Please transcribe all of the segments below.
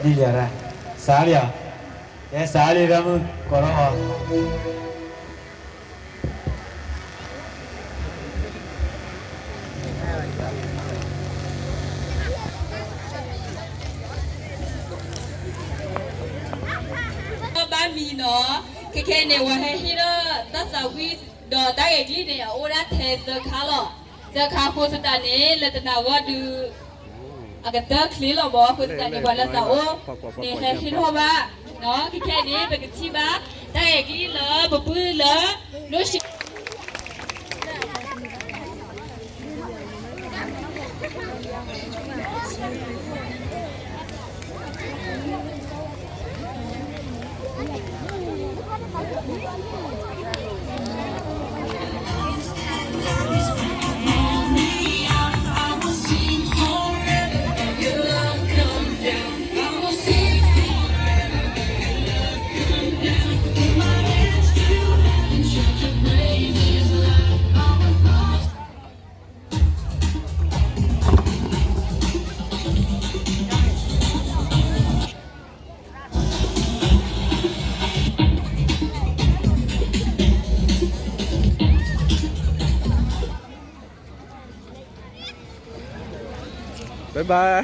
ဒ်လံာ်ရၣ်, စးလံာ်, ကဲစးလံာ်ရၣ်မုၣ် ကိးထီၣ်အီၤ ဘၣ်မံနီၤ, ခဲခဲန့ၣ် ပှၤဟဲဟ့ၣ်ထီၣ်တၢ်သးဝံၣ်ဒီးတၢ်ဂဲၤကလံၣ်န့ၣ် အအိၣ်ဒၣ်ထဲသၢခါလီၤ. သၢခါအဃိသတးန့ၣ် လၢတနၤဂီၢ်ဒုး အကတၢၢ်ချ့လီၤဘၣ်. အဃိသတးန့ၣ် ပှၤလၢသးအိၣ်န့ၣ် ဟဲဟ့ၣ်ထီၣ်ဘၣ်, ခဲခဲန့ၣ် ပကထံၣ်ဘၣ် တၢ်ဂဲၤကလံၣ်လၢပပုၢ်လၢ ဒိၣ်ဆံ Bye bye.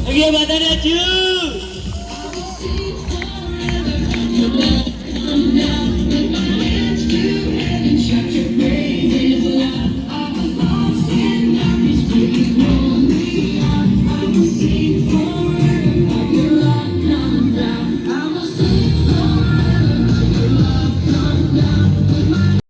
Okay, bye bye.